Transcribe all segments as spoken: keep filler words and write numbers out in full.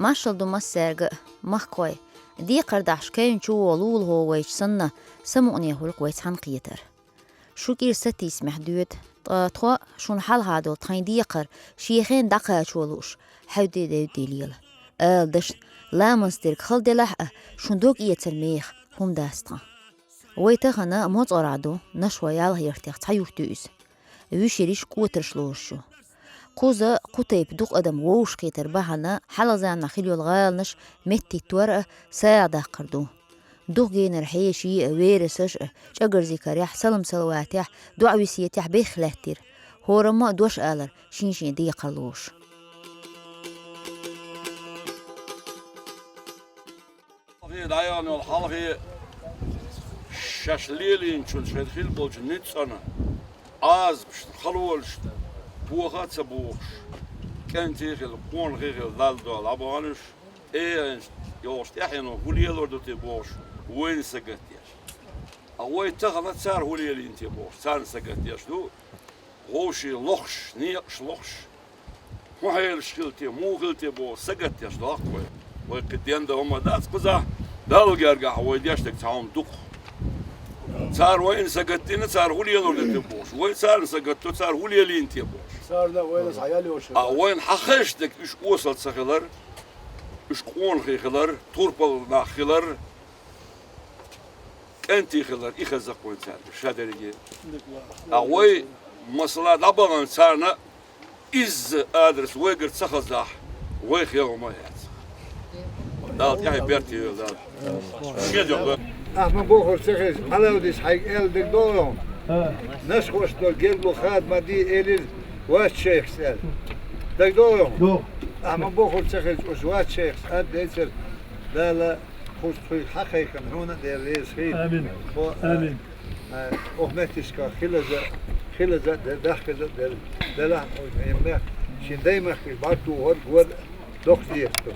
Маршал ду массаьрга, махкой, декхар дахьаш кевнчу волу лулахо вайча санна, самукъане хуьлу вай цхьаьнакхетар. Шу кӀира сатийсамехь доьду, ткъа тхо шуна хьалха долу тхайн декхар шен хенна дӀакхачо лууш, хьаьвди-девди лела. Ала дашна, ламаз дерг хала делахь а, шун дог эцар меха хӀума дац тхан. Вай тахана МоцӀарахь ду, нашхой ялх яртех цхьа юрт ю иза. Вуьшарш кӀотарш лоруш ю. Кхуза кху тайпа дукха адам вовшахкхетар бахьана хьалха заманахь хилла йолу гӀаланаш меттахӀиттор а, сагӀа даккхар ду. Дукха генара хьеший а, верасаш а чӀагарзикарехь, салам-салаватехь, доӀа-весетехь бехк лаьттира. ХӀораммо а дош алара шен-шен декхар лоруш. Хьалхе дӀаяхана йолу хьалхе шаьш лелийначун шайн хилла болчу ницкъана, Ӏазапашна, халонашна тоха а ца бохуш, кӀентий хилла, къонахий хилла, Далла дуьхьа дӀабахана уьш, тӀегӀанчу йолчу тӀаьхьено хӀун лелор ду те бохуш, вайна сагатдеш. Ткъа вай тахана цара хӀун лелийна те бохуш, царна сагатдеш ду. Вовшийн лохуш, некъаш лохуш, хӀун хьелаш хила те, муха хила те боху сагатдеш дохку вай. Вай кхин дендан хӀума дац кхузахь, Далла гергахь вай деш дерг цхьа хӀума дукха. Цара вайна сагатдина, цара хӀун лелор ду те бохуш. Вай царна сагатдо, цара хӀун лелийна те бохуш. Царна вайна схьаял йоцуш. А вайна хьан хезаш дерг уьш осал ца хилар, уьш къонахий хилар, турпал нах хилар, кӀентий хилар, и хеза-кх вайн цаьрга ша дерриге. А вай, масала, дӀабахана царна изза адрес вайгара ца хазахь, вай хен хӀума а яц. Дала тӀаьхье беркате йойла Дала. Шен дегӀ. Ахьа ма бохура ца хеза, Ӏалавдис хьайга аьлла дерг догӀу. Нашхошна долу гергарло хада ма де элира вац шайхас аьлла. Дерг догӀу? Ахьа ма бохура ца хеза, уьш вац шайхас ара дайцара Дала Кхуза тхуьга хьакхайкхина хьуна а Дела реза хуьлда. Амин. Амин. Оха меттигашкахь хилаза, хилаза а дела, дахкиза а дела, делахь оха хьеманех, шен даймахкаш бӀаьрг тухар гора доккха дехар ду.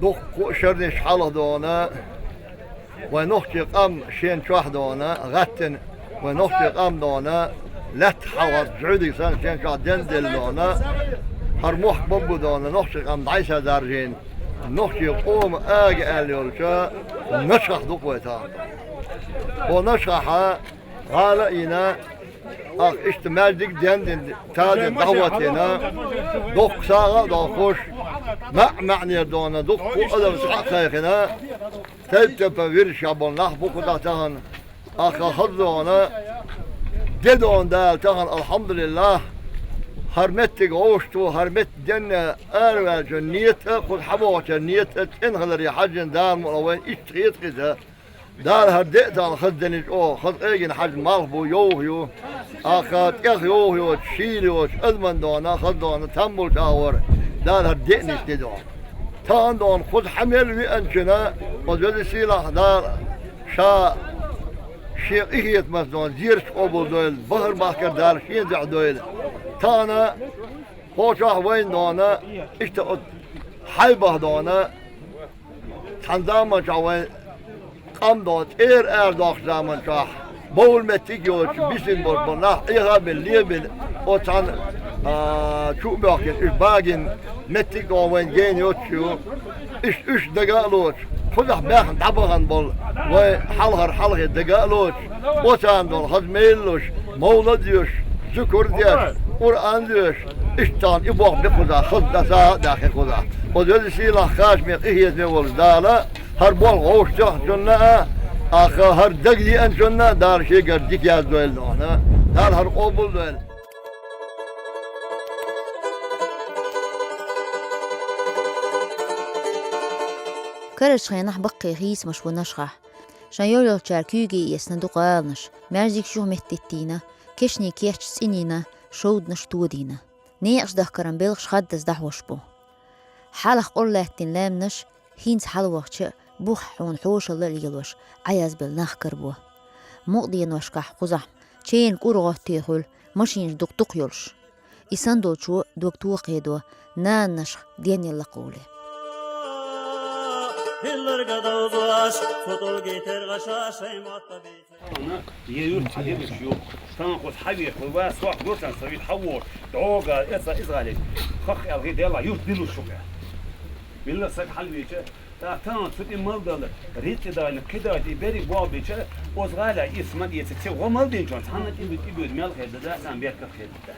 Дуккха а шернаш хьалха дона, вайн нохчийн къам шен чохь дона, гӀаттина вайн нохчийн къам дона, лаьтта хьалхара жуьгӀдиг санна шен чохь денделла дона, хӀара мохк баббу дона, нохчийн къам дӀасадаржийна, нохчийн къоман ага аьлла йолчу Нашхахь ду-кх вай тахана. Хьо Нашхахь гӀала а йина, ахь иштта маьждиг а дендина, тадина дӀахӀоттийна, доккха сагӀа а доккхуш, маьӀ-маьӀнера дона, дуккха а адам схьа а кхайкхина, тайп-тайпана вирзаш болу нах бу кхузахь тахана. Ахьа хаза дона, де дона Дала тахана, алхьамдулиллахӀ, хӀара меттиг вовшахтуху, хӀара меттиг денна араваьллачун нийят а, кхуза хьабогӀучун нийят а цӀена хиларе хьаьжжина Дала мукъалахь вайна иштта хета-кх иза. Дала хӀара де а тахана хаза динчу оха, хаза къегина хьаьжна малх бу, йовха ю. Ахьа тӀех йовха йоцуш, шийла йоцуш, адаман дона, хаза дона, там болчу агӀор Дала хӀара деанаш де дона. Тахана дона кхуза хьан мел веанчунна, оцу Везачу Сийлахь Дала Ша Шен къинхетамца дона зераш къобалдойла, бахар-махкара Дала Шен дуьхьа дойла. Тахана кхочохь вайна дона, иштта оцу Хьайбах дона, цхьана заманчохь вайн къам дона, цӀера арадоккхучу заманчохь, бовла меттиг а йоцуш, бисина болуш болу нах Ӏеха а бина, ле а бина, оцу цхьана, а, чу а боьхкина, уьш багина меттиг а дона вайна гена йоцуш ю. Иштта уьш дага а лоцуш, кхузахь баьхна дӀабахана болу вайн хьалхара хьалхе дага а лоцуш, оцарна долу хаза мел а луш, Мовлад йоьш, зукур деш, Къуръан доьш, иштта и болх бе кхузахь, хаза даса а дахье кхузахь. Оцу Везачу Сийлахь кхачаме къинхетаме волчу Дала хӀара болх вовшахтоьхначунна а, аха хӀара дагадеанчунна а Дала шегара дика яздойла дохьна, Дала хӀара къобалдойла. Карарчу хенахь баккхий хийцамаш бу Нашхахь. Шайн йолчара куьйге эцна дукха гӀаланаш, маьждигаш юха меттиттийна, кешнийн кечаш цӀийнийна, шовданаш тодийна. Некъаш дахкаран белхаш хаддаза дӀахьош бу. Хьалха къур лаьттина лаьмнаш хӀинца хьалавахча а, бух хьуна хьошалла а лелош, Ӏаязбелла нах карабо. Мукъа деношкахь кхузахь ченан кӀур гӀоттий хуьлу, машинаш дукха дукха йолуш. И санна долчо дог тохахедо нананашха денъян лакхаволе. Ана, я юрт хьан дерриш ю, тахана кхуза хьан вехаш ву, ва сох гур сан совет хьан воху, дӀога эца изгӀале, хах аьлла гӀи делла юрт дилуш шу кхе. Милла саг хьалвича, тӀаккха тахана цу тӀе малдала, рицкъи дайна, кхидайта и берриг болх бича, оцу гӀалахь ирс ма эца, цигахь гӀо малдинчунна цхьанна тӀе буьту, тӀе буьту мел хедда, сан беркат хедда.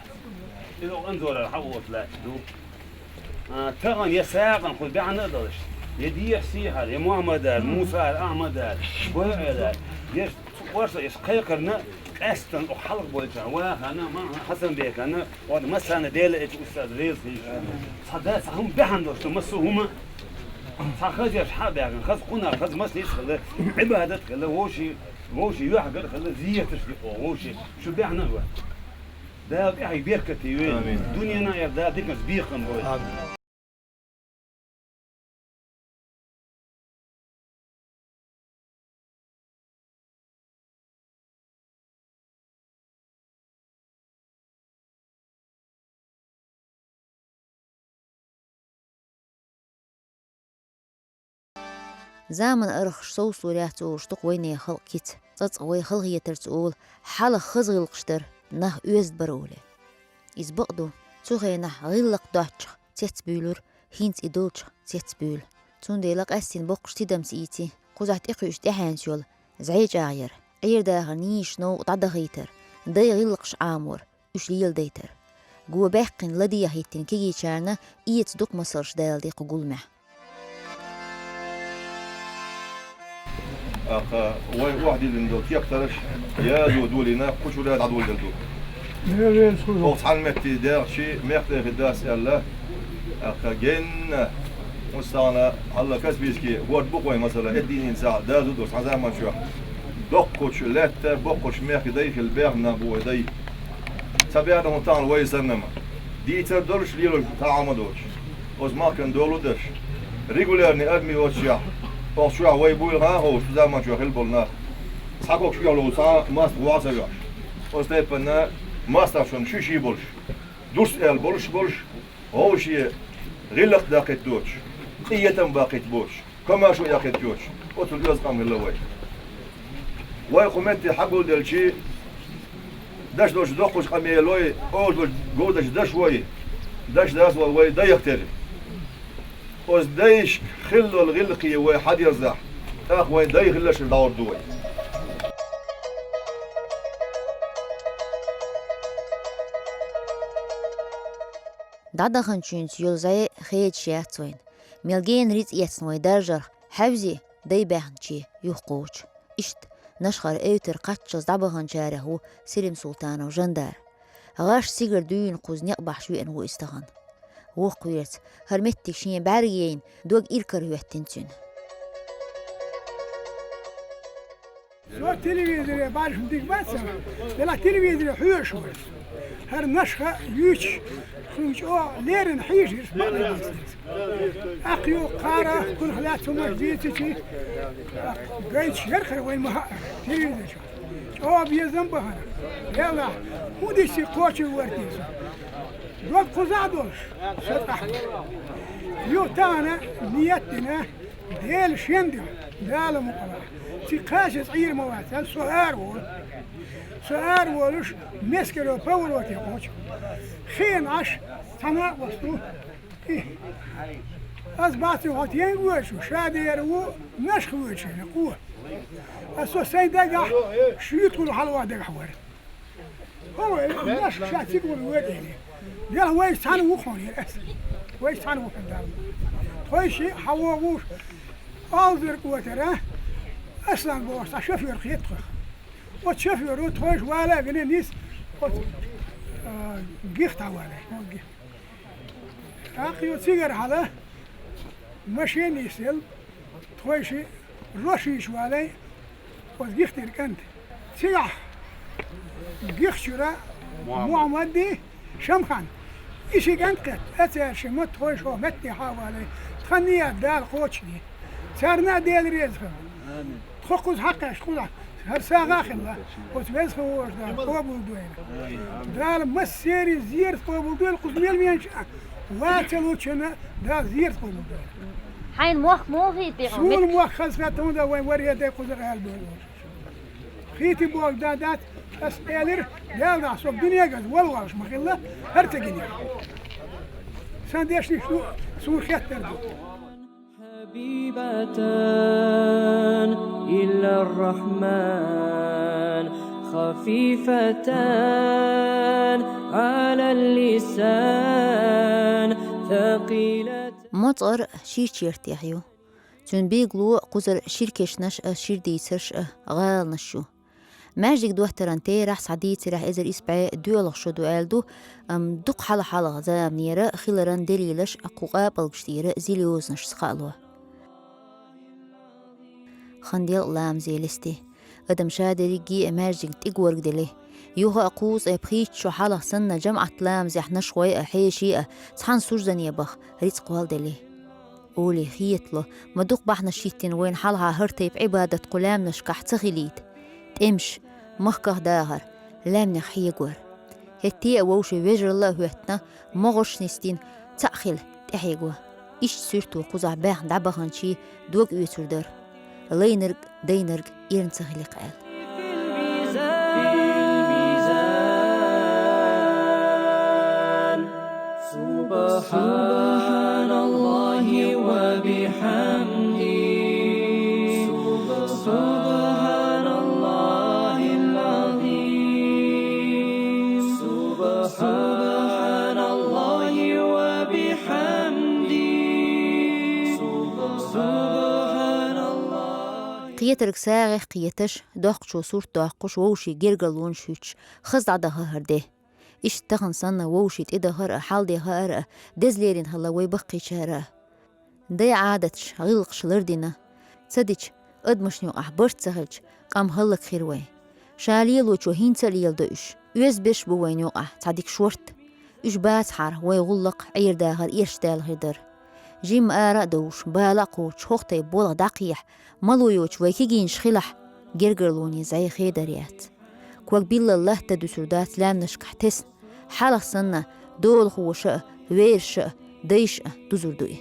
Иза анзорара хьан воху лаьтташ ду. А, тахана я сагӀина кхуза баьхна а долуш, я дехьа-сехьара, я Мухьаммадара, Мусара, Ахьмадара, Бойъелара, я цу оршалла, я кхайкхарна, къаьсттина оха хьалха болчарна, вахана, ма-, Хьасанбекана, оха массарна Дела эцу устаз реза хилча. Цхьа да, цхьа хӀума баьхна долуш ду, массо а хӀума. Цхьа хаза еш хьан а баьхна, хаза къунах, хаза маслица хила, Ӏибадат хила, вовший, вовший юьхьгар хила, зиярташ дикъо, вовший, шу баьхна а ван. Дала тӀаьхье беркате йойла. Амин. Дуьненан а, Дала диканца бекхам бойла. Амин. Заман арахаш совсур яц олуш ду-кх вайнехан халкъан кица. ЦӀацкъа вай халахетарца олу, хьалха хаза гӀиллакхаш дара, нах оьзда бара олий. Иза бакъ ду, цу хенахь гӀиллакх доцчух цецбуьйлура, хӀинца и долчух цецбуьйлу. Цундела къаьстина боккхуш тидамца ийци, кхузахь тӀекхуьуш тӀаьхьенца йолу зӀе чӀагӀъяр, Ӏер-дахаран нийсачу новкъа дӀадахийтар, дайн гӀиллакхаш Ӏамор, уьш леладайтар. Го баьккхина ладегӀахӀиттина кегийчарна эца дукха масалш даладе кху гуламехь. Аха, вай охьадиллина долу кепкъарш язо долийна, кху чуьра дӀадоладелла ду. Оха цхьана метте дегӀчи мехкдаьхи дац аьлла, аха, генна, хӀун стагӀна, хьалла Каспийский город бу-кх вайн, масала, эддийнийн цхьа дазу долу цхьа заман чохь. Доккхачу лаьтта, боккхачу мехкан дай хилла баьхна бу вай дай. Ца баьхна хӀун тахана вай санна ма. Дийцар долуш, лелош тӀаьхьа ма доцуш. Оцу махкана долу даш. Регулярный арми оццехь. Оха чохь вай буйла гӀан а ховш, цу заман чохь хилла болу нах. Цхьа ког чохь лову цхьа а маста гӀо а ца вехьаш. Оцу тайпана мастагӀчунна ши-ши болуш. Дус аьлла болуш болуш, вовше гӀиллакх даккхийта доцуш, къинхетам баккхийта боцуш, комаьршо яккхийта йоцуш, оццул оьзда къам хилла вай. Вай кху метте хьагулделчи, даш долчу доккхачу къамелой, олуш долчу говдачу дашой, даш дац вай, вай дайх тера. Оцу дайшка хилла долу гӀиллакхе вай хьадерзахь, тӀаккха вайн дай хилларшна дӀагӀур ду вай. ДӀадаханчуьнца йолу зӀе хедаш яц вайна. Мел гена рицкъ эцна вайн даржарх хьаьвзи, дай баьхначе юхакхочу. Иштта, Нашхара эвтара кхаччалц дӀабаханчарех ву Селим-Султанов Жандар. ГӀаш цигара дуьйна кхуза некъ бахьаш веана ву иза тахана. Воккхаверца, хӀара меттиг шен бӀаьрга яйна, дог иракарахӀоьттина цуьнан. Со телевизоре бӀаьргашна дика бац сан, делахь телевизоре хьоьжуш вара. ХӀара Нашха юьйцуш, суна чӀогӀа леррина хьийзира, бакъ ма дийцира. ТӀаккха юха кхара, кхунах лаьцна хӀуманаш дийцичи, гайташ яра хӀара вайна ма хаьара, телевизор чохь. ЧӀогӀа безам бахара. Делахь, хӀун дисси кхочур вара те со? Дог кхузахь долуш, со тӀаьхьа. Юха тахана ниет дина, Дела шен дуьхьа, Дала мукъалахь. Ци кхачаза Ӏийр ма вац, со ара волу. Со ара волуш, мескаро повороте кхочу. Хиъна Ӏаш, цхьа накъост ву. Ас бац хьо тенга воьдуш ву, ша дера ву, Нашха воьдуш ву, кхо. Ас со сайн дагахь, шуьйта гӀур хьалаван дагахь вара. Хо вай, наш ша цигур вэдели. Дел вай сан вухон ерас. Вай сан вухон дал. Тхойши хавогуш. Алзыр квотера. Аслан бо са шофёр хетх. О шофёр о тхойш вала вене нис. О гихта вала. О гих. Ахио цигар хала. Машин исел. Тхойши Рошиш валай, оз гихтир кӀант. Цигахь гихчура Мухьаммад. Мухьаммадди Шамхан. Иши кӀант кхет, ацар ши ма тхой шо метте хьавалай. Тханния Дала кхочни. Царна Дела реза хила. Амин. Тхо кхуз хьакхаш, кхуз хьар сагӀа хила. Оц веза хила вожда, къобул дуйна. Амин. Дала массери зерт къобул дуйна, кхуз мел венча, ва цалучана, Дала зерт къобул дуйна. Хьайн мохк муха хетий хьуна? Суна мохк хаза хетта хӀунда вайн варе дай кхузара аьлла долу. Хийти болу да дац, ас элира, Дела дах, со гинега аз вала валаш ма хилла, хӀара ца гинега. Сан дешнаш ду, суна хеттар ду. حبيبة إلى الرحمن، خفيفة على اللسان، ثقيلة. МоцӀар ширчертех ю. Цуьнан билгало кхузара шира кешнаш а, шира дийцарш а, гӀаланаш ю. Маьждиг доттаран терахь схьадийцарехь эзар исс бӀе доьалгӀа шо ду аьлла ду, амма дукха хьалха-хьалха заманера хиларан делилаш кху къапалгаш тӀера зил йозанашца хаало. Хан делкъа ламазе листи. Адам ша дерриге а маьждиг тӀе горгадели. Юха а кхузткъе пхийтта шо хьалха санна жамаӀат ламазехь нашхой а, хьеший а цхьана суждане баха рицкъ гӀолдели. Олий хетало, ма дукха бахьанаш йиттина вайна хьалха хӀара тайпа Ӏибадат кху лаьмнашкахь ца хилийта. ТӀемаш, махках дахар, лаьмнех хьегор. ХӀетте а вовшийн вежаралла а хӀоьттина, могӀарш нисдина, цхьаъ хила тӀехьего. Иштта суьрто кхузахь баьхна дӀабаханчий дог оьцур дара. Лайнарг, дайнарг эрна ца хилийта аьлла. سبحان الله وبحمده. سبحان الله العظيم. سبحان الله وبحمده. سبحان الله. Кхетарг сагӀех кхеташ, доккхачо сурт доккхуш, вовшийн гергарлонаш хӀуьттуш, хаза дӀадаха хӀара де. Иштта тахана санна вовшийн тӀедахар а, хьалде хаар а деза лерина хилла вай баккхийчара а. Дай Ӏадаташ, гӀиллакхаш лардина. Ца дича, адамашна юкъахь барт ца хилча, къам хӀаллакьхир вай. Ша лелочо хӀинца а леладо уьш. Оьзда берш бу вайна юкъахь цхьа дика шорта. Уьш бацахьара, вай гӀуллакх, Ӏер-дахар эшдаьлла хир дара. Жимма ара а довш, бала а кхочуш, хӀокху тайпа болх дӀакхехьа, мало йоцуш вай кегийнаш хилахь, гергарлонийн зӀе хедар яц. Ког биллал латта дуьсур дац лаьмнашкахь тесна, хьалха санна, долахоша а, вераша а, дайша а дузур ду и.